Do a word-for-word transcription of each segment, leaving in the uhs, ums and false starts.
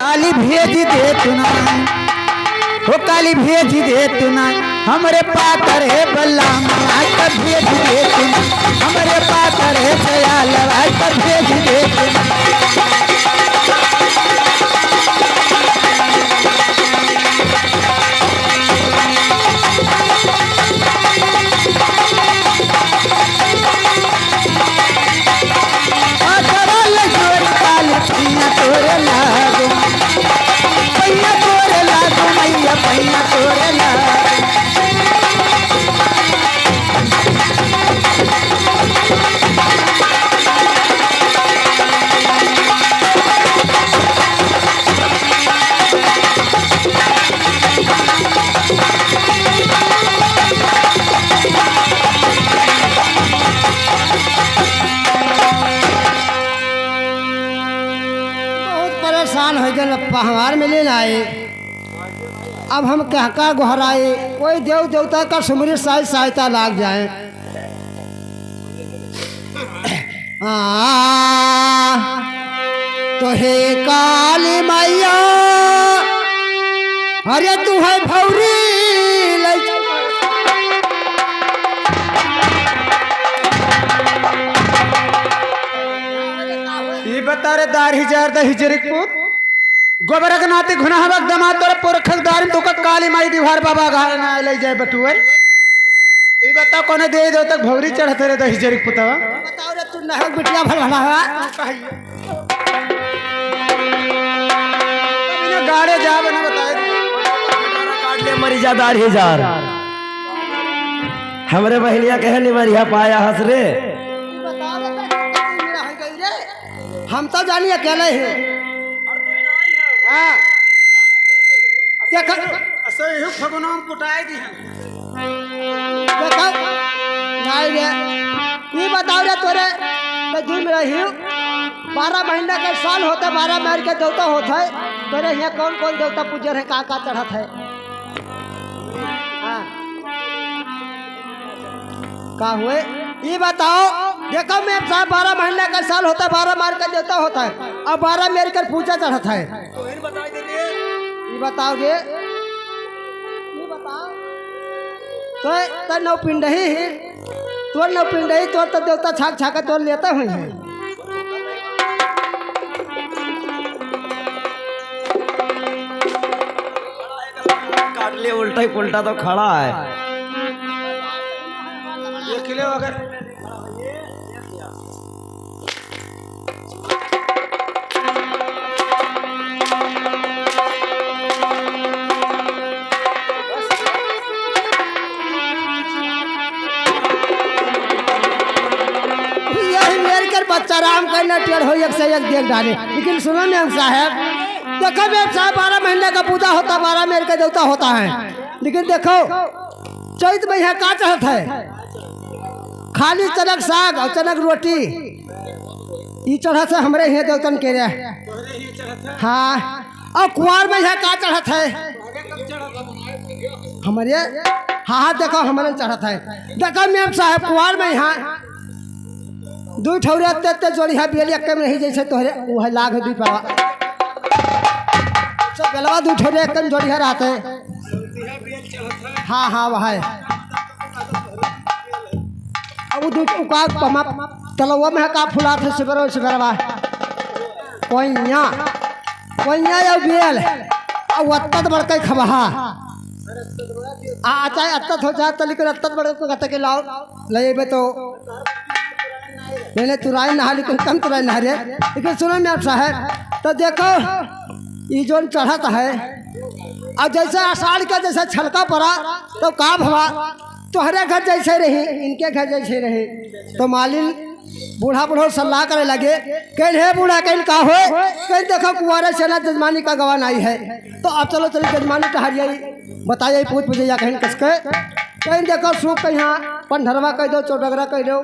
काली भेज दे तू ना, हो काली भेज दे तू ना, हमरे पातर है बलम, आज तक भेज दे तू ना, हमरे पातर है सयाल, आज तक भेज दे तू ना। बहुत परेशान होइ गए, अब पहवार मिले ना आए। अब हम कहका गोहराए, कोई देव देवता का सुमरी साई सहायता लाग जाए। आ, तो हे काली मैया, अरे तू है भौरी लई-, ई बता रे दारही जार दही जरिक पूत, गोबरक नाती घुनहबक दमाद तोरे पुरखक दारिन तुका काली माई दिवार बाबा घाय ना लई जाए बटुअर। ई बता कोने देवी देवतक भौरी चढ़त रे दही जरिक पुतवा। बताओ रे तू नहक बिटिया भल भला है। कहिए। इन्हें गाड़े जा बना बताए। काट ले मरी जा दारही जार। हमरे बहनिया कहे निमरिया पाया हंस रे। बताओ रे, हम तो जानी अकेले ही। हाँ। देखा। असो यही फगुना में कुटाए दी हम। देखा। नहीं रे। ई बताओ रे तोरे, तो दिन में रही। बारह महीना के साल होते, बारह मार के देवता होत है। तोरे यहाँ कौन कौन देवता पूजे रहे, का का चढ़त है? हाँ। का हुए? ई बताओ, देखो मेम साहब, बारह महीना का साल होता है, बारह मार का देवता होता है, और बारह मेर कर पूजा चढ़त है। ई बताओ जे, ई बताओ। तो, तो नौ पिंड ही, तोर नौ पिंड ही, तोर तो देवता छाक छाक तोर लेते हुए हैं। काट ले, उल्टा ही पुल्टा तो खड़ा है। ये किले अगर यही मेर कर बच्चा राम का ना टेढ़ हो, एक से एक देख डाले। लेकिन सुनो मेम साहब, देखो मेम साहब, बारह महीने का पूजा होता, बारह मेर का देवता होता है, लेकिन देखो चैत में यहाँ का चढ़त है, खाली चनक साग और चनक रोटी, ई चढ़त है हमरे हियाँ देवतन के रे। हाँ, और कुआर में यहाँ का चढ़त है? हमरे, हाँ, हाँ, देखो, हमरे चढ़त है। देखो मेम साहब, कुआर में यहाँ दुइ ठौरे अत्ते अत्ते जोड़िहा बेल एक्के में रही, जैसे तोहरे, वो है लाग है दुइ पावा। सब बेलवा दुइ ठौरे एक्के में जोड़िहा रहते। हाँ, हाँ, वह है। अब वो दुइ उका पमा तलवा में का फुलात है सिबरो सिबरवा। कोइया, कोइया या बेल, आ वत्तत बड़के खबहा। आ, आ चाहे अत्तत हो जात, लेकिन अत्तत बड़के कहते के लाओ, ले अइबे तो, मैंने तुराई नहा, लेकिन कम तुराई नहा रे। लेकिन सुनो मेम साहब, तो देखो, ई जोन चढ़त है, और जैसे आषाढ़ का जैसे छलका पड़ा, तो का भवा, तोहरे घर जैसे रही, इनके घर जैसे रही। तो मालिन बूढ़ा बूढ़ो सलाह करे लगे, कहिन, "हे बूढ़ा," कहिन, "का होय?" कहिन, "देखो, कुंवारे से ना जजमानी का गवा नाई है, तो अब चलो, चली जजमानी टहरियाई, बताइए, पूछ पूछे या कहिन कसके।" कहिन, "देखो, सूप के यहाँ पंडरवा कह दो, चौडगरा कह दो,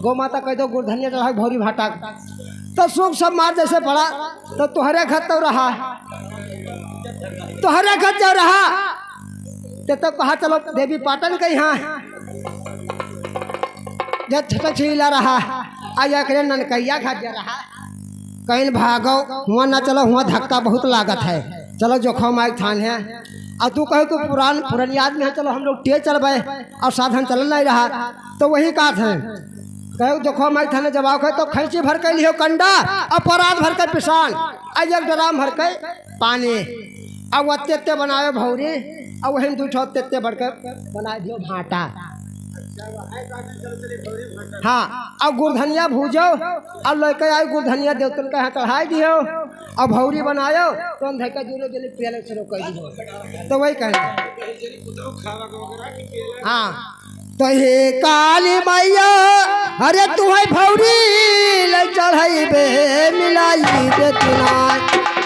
गौ माता कह दो, गुरधनिया चढ़ा भौरी भाटा।" तो सूप सब मार जैसे पड़ा, तो तोहरे घर तो रहा, तोहरे घर जो रहा, ते तो कहा, "चलो देवी पाटन के यहाँ।" जब छटक छीला रहा, आ एकरे ननकैया घर जो रहा, कहीं भागो, हुआँ ना चलो, हुआँ धक्का बहुत लागत है, चलो जोखो माई थान है। और तू कहो कि पुरान, पुरानी आदमी है, चलो हम लोग तेज चलबे, और साधन चलल नहीं रहा, तो वही कहत है, कहो जोखो माई थाने जवाब है, तो खैंची भर के लिहो कंडा, और परात भर के पिसान, और एक ड्राम भर के पानी, अब ओत्ते ओत्ते बनायो भौरी, अब वही दू ठो ओत्ते ओत्ते बड़के बनाए दियो भाटा। हाँ, अब गुरधनिया भूजो, अब लइके आयो गुरधनिया देवतन के यहाँ चढ़ाई दियो, अब भौरी बनायो, तो हम धइके दूनो जने पियले शुरू कर दियो। तो वही कहना। हाँ, तो हे काली मैया, अरे तू है भौरी ले चढ़ाई बे, मिलाई दे तू ना,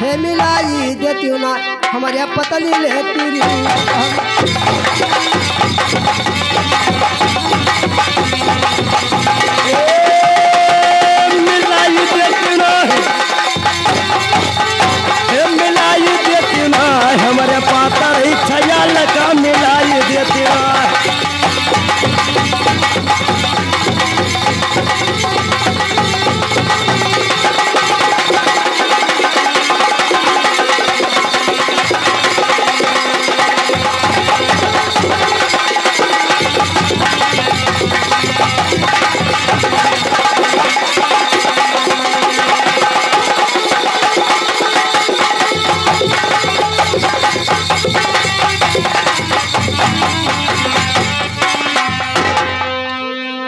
हे मिलाई दे तू ना, हमारे पतली ले तेरी। ए, मिलाई दे तू ना, ए, मिलाई दे तू ना, हमारे पातर इच्छा लगा मिलाई दे तू ना।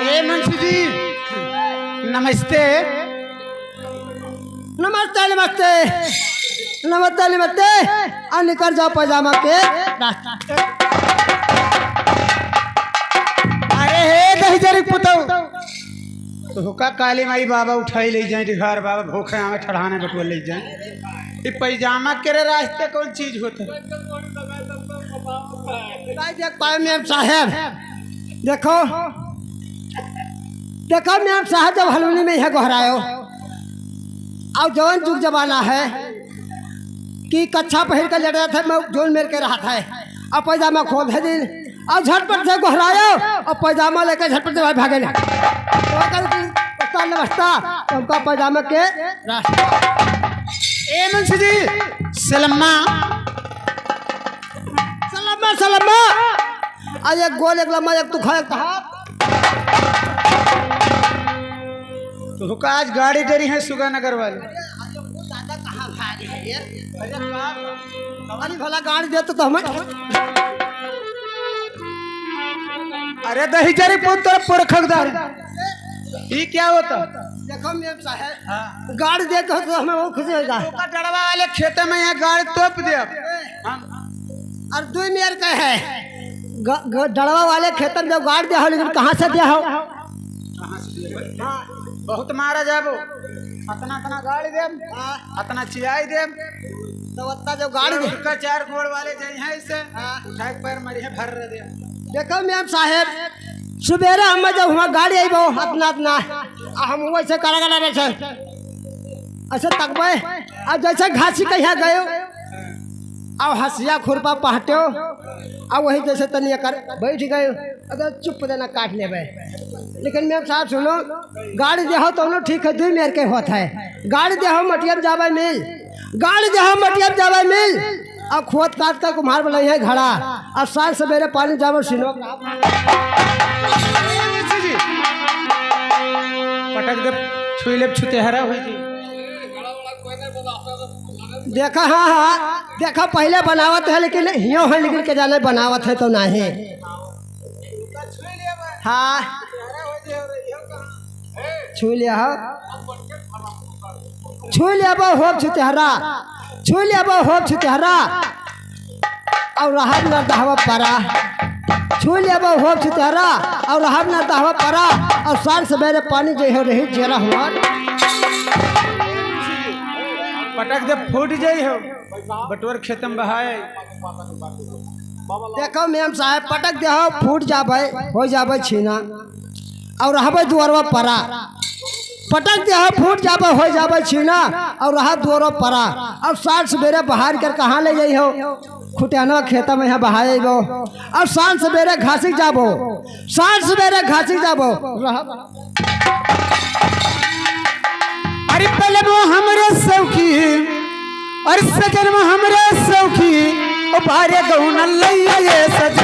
ए मुंशी जी, नमस्ते। नमस्ते, नमस्ते, नमस्ते, नमस्ते। आ निकर जाओ पैजामा के रास्ता। अरे हे दहिजरी पुतौ, तोहका काली माई बाबा उठाई ले जाए, डिघार बाबा भूखे आवे ठड़ाने बटुआ ले जाए। ये पैजामा के रे रास्ते कौन चीज होता है? भाई देख पाए मेम साहेब, देखो, देखो मेम साहेब, जब हलवनी में यह गोहरायो, अब जौन जुग जमाना है कि कच्छा पहिर के लेट रहत है, मैं जोन मेर के रहत है, अब पैजामा खोल दे दिन, अब झटपट से गोहरायो, अब पैजामा लेके झटपट से भाई भागे ना। तो कहते कि "उस्ताद नमस्ता", तो हमका पैजामा के रास्ता। ए मुंशी जी, सलम्मा। सलम्मा, सलम्मा। आ एक गोल, एक लम्बा, एक तुखा, एक तहा। तो का आज गाड़ी डरी है सुगानगर वाले? अरे, अरे, वो दादा कहाँ भाग है यार? अरे, का? हमारी भला गाड़ी दे तो, तो हमें अरे दहिजरी पुत्र पुरखकदार, ई क्या होता? देखो मेम साहेब, हाँ। गाड़ी दे के तो हमें बहुत खुशी होगा। ओका डड़वा वाले खेते में यहाँ गाड़ी तोप दे। हाँ। और दुई मेर के है, ग-, ग-, डड़वा वाले खेते में जब गाड़ी दे हो, लेकिन कहाँ से दे हो? हाँ, बहुत मारा जाबो। अतना, अतना गाड़ी देम, हाँ। अतना चियाई देम। तो अतना जो गाड़ी दे। उनका चार गोड़ वाले जई हैं इसे, हाँ। उठाए के पैर मरी है, भर रह दे। देखो मेम साहेब, सुबेरे हम जब हुआँ गाड़ी आइबो, अतना, अतना, आ हम वैसे करा, करा, ऐसे, ऐसे तकबे, आ जैसे घासी कहिया गयो, अब हसिया खुरपा पहट्यो, अब वही जैसे तनी कर बैठ गयो, अगर चुप देना काट लेबे। लेकिन मेम साहेब सुनो, गाड़ी देहो तौनो ठीक है, दुई मेर के होत है। गाड़ी देहो मटिया में जाबे मिल, गाड़ी देहो मटिया में जाबे मिल। अब खोद काट के कुम्हार बोलाई है घड़ा, अब साँझ सबेरे पानी जाबे सिनो। पटक दे, छुई लेब छुतेहरा हुई जी। देखा, हाँ, हाँ, देखा, पहिले बनावत है, लेकिन हियो है, लेकिन के जाने बनावत है तो नहीं। हाँ, छू लिया हो, छू लिया बा, हो छुतेहरा, छू लिया बा, हो छुतेहरा। और रहब न दहवा परा। छू लेबो होब छितहरा, और रहब न दहवा परा, और साँझ सबेरे पानी जे हो रही जेरा हुआ। पटक दे फूट जाई हो, बटोर खेतम बहाए। देखो मेम साहेब, पटक दे हो, फूट जाबे, हो जाबे छीना। और रहबे दुआरवा परा। पटक दे हो, फूट जाबे, हो जाबे छीना, और रहा दुआरो परा। अब साँझ सबेरे बहार कर कहाँ ले जाई हो? खुटियाना खेता में यहाँ बहाए गो। अब साँझ सबेरे घासी जाबो, साँझ सबेरे घासी जाबो। रहा अरे बलमो हमरे सौखी, अरे सजनमो हमरे सौखी, ओ बारे गौन लैया ये सजन।